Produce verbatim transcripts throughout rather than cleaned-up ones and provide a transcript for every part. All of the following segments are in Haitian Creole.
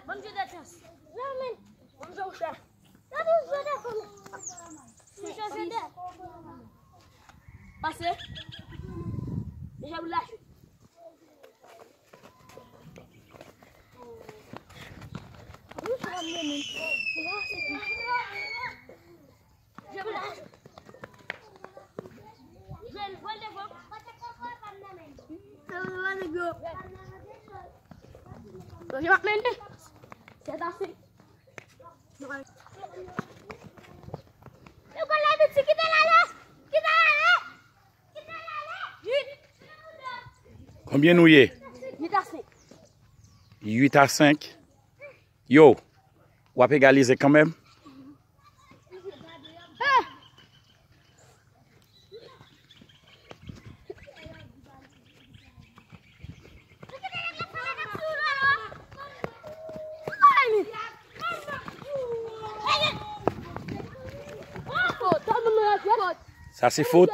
Ban m jwe de chans. Ban m jwe yon chans. Ban m jwe yon chans. Pase. Deja ou lache. Konbyen nou ye? Uit a senk. Yo, w ap egalize kanmenm. Sa se fot.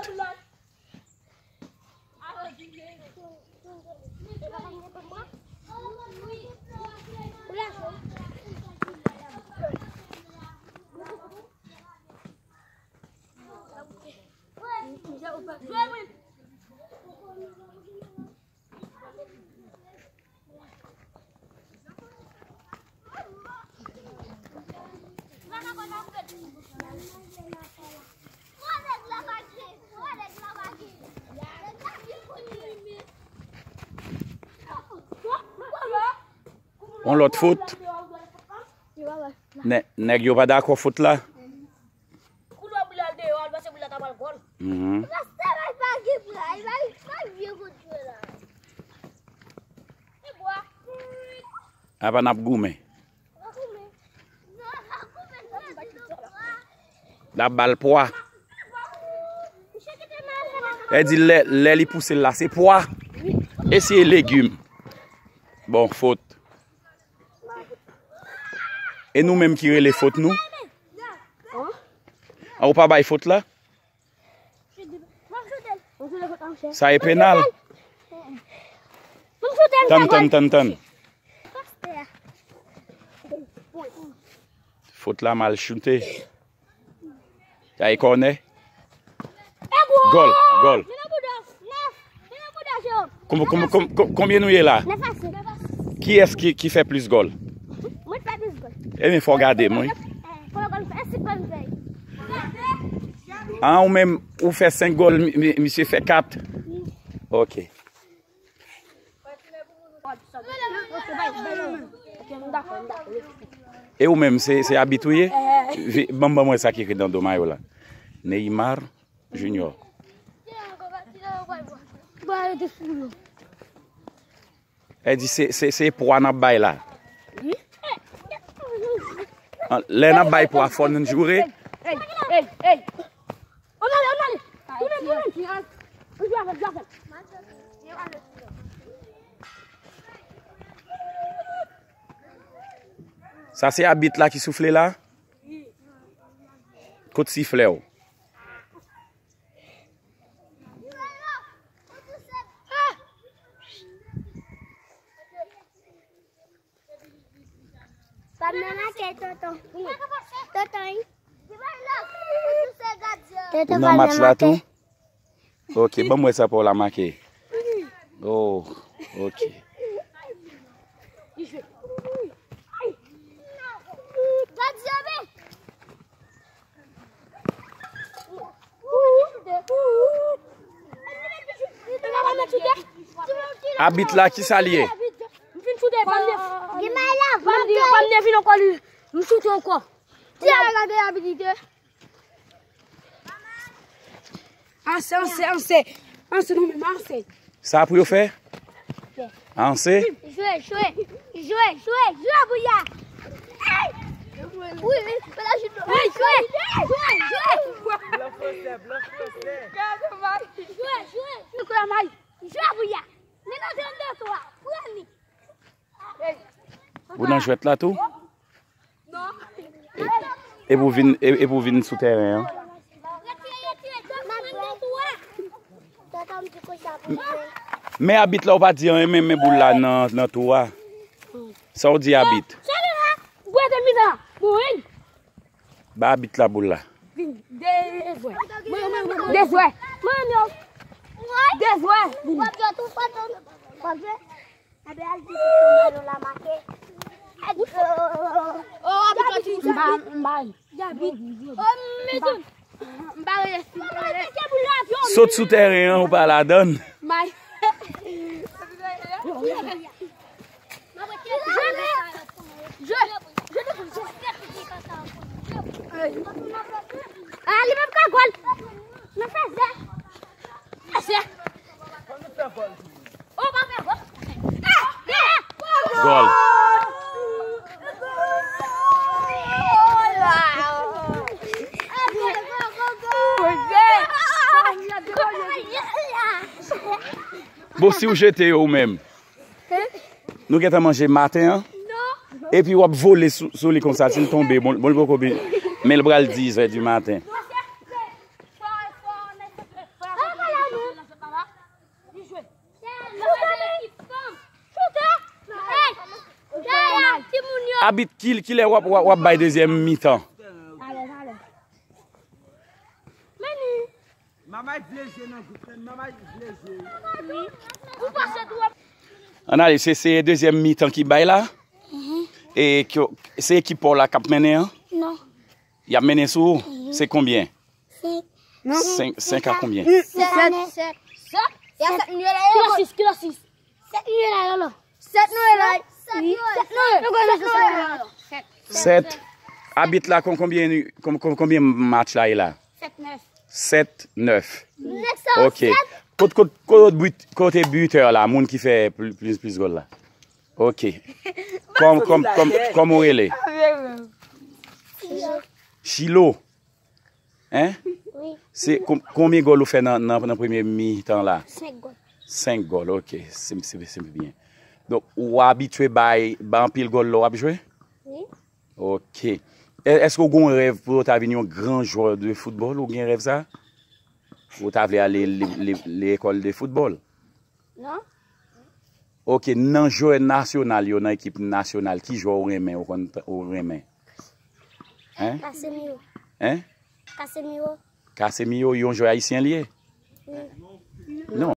Yon lòt fot. Nè- Nèg yo pa dakò fot la. Koulè boul la deyò, al pase boul la ta pral gòl. Mhm. Pastè, pa gen pray, pa gen pray, vye kout jwe la. E bwa. Apa n ap goumen. Pa goumen. Non, pa goumen, non, non, non. L ap ba l pwa. Misye kite mal la. E di lè, lè li pouse l la, se pwa. E se legim. Bon, fot. E nou menm ki rele fot nou? An, ou pa bay fot la? Sa e penal. Tann, tann, tann, tann. Fot la mal choute. Sa e kònè. Gòl, gòl. Konbyen nou ye la? Kiyès ki, ki fè plis gòl? Mwen fè plis gòl. Ebyen, fò w gade m, wi. An, ou menm, ou fè senk gòl, mi- mi- misye fè kat. Ok. E ou menm, se, se abit ou ye? Vi- Ban m, ban m wè sa ki ekri nan do mayo la. Neymar Junior. E di se, se, se pwa n ap bay la. An, lè n ap bay pwa, fò n joure. Ey, ey, ey. Ann ale, ann ale. Tounen, tounen. Ann jwe avè l, jwe avè l. Sa se abit la ki soufle la? Kot siflè w? Pa nan lakay tonton. Tonton, wi. Tonton, ou nan match la tou? Ok, ban m wè sa pa w la make. Oh, ok. Abit la, kisa l ye? M fin choute, pa m nèf. Di may la, pa m nèf. Pa m nèf, vin ankò li. M choute ankò. Ti a gade abit li te. Anse, anse, anse. Anse, nou menm anse. Sa pou yo fè? Anse? Jwe, jwe, jwe, jwe, jwe, bouya. Ey! Wi, wi, fè la jit. Wi, jwe, jwe, jwe. Blan fransè, blan fransè. Gade, may. Jwe, jwe. Jwe, bouya. Li nan zòn de twa. Pran li. Ou nan jwèt la tou? E, e pou vin, e, e pou vin sou tèren an. Men abit la, ou pa di anyen, men, men boul la nan, nan twou a. Sa w di abit? Sèl la, bwè de mitan. Mwen. Ba abit la boul la. Vin. De zwe. De zwe. Mwen, mwen. De zwe. Vin. Ebyen, al di tout moun la make. Let's go. Oh, abit la ti. Mba, mba. Abit. Oh, mezon. Mba rele si. Sot sou tèren an, ou pa ladann. May. Je, je, je. Ah, li menm ka gòl. Nan fè zè. Zè. Gòl. Bon, si w jete yo ou menm. Nou gentan manje maten an. Epi w ap vole sou, sou li konsa, si l tonbe, bon, bon, l poko bi-, men l pral dizè di maten. Abit, ki, kilè w ap, w ap, w ap bay dezyèm mitan? Manman vle jwe nan gwoup, manman vle jwe. Ou pase twòp. Ann ale, se, se dezyèm mitan ki bay la? E ke, se ekip pa w la k ap mennen an? Non. Y ap mennen sou ou? Se konbyen? Senk. Senk, senk a konbyen? Sèt. Sèt. Sèt. Sèt. Kilo sis, kilo sis. Sèt nou ye la, Lolo. Sèt nou ye la. Wi, sèt nou ye. Nou konn sèt nou ye la. Sèt. Abit la, kon-, konbyen, kon-, kon-, konbyen match la ye la? Sèt nèf. Sèt nèf. Nèf sa. Ok. Sèt. Kot-, kot-, kot-, but-, kote bitè la, moun ki fè pli-, plis, plis gòl la? Ok. Kòm, kòm, kòm, kòm ou rele? Chilo. Hein? Wi. Se kon-, konbyen gòl ou fè nan, nan, nan premye mitan la? Senk gòl. Senk gòl, ok. Se, se, se byen. Donk, ou abitye bay, bay anpil gòl lè w ap jwe? Wi. Ok. È-, èske w gen yon rèv pou w ta vin yon gran jwè de foutbòl? Ou gen rèv sa? Ou ta vle ale le-, le-, lekòl de foutbòl? Non. Ok, nan jwè nasyonal yo, nan ekip nasyonal, ki jwè ou renmen, ou konn t-, ou renmen? Hein? Casemiro. Hein? Casemiro. Casemiro, yon jwè ayisyen li ye? Wi. Non.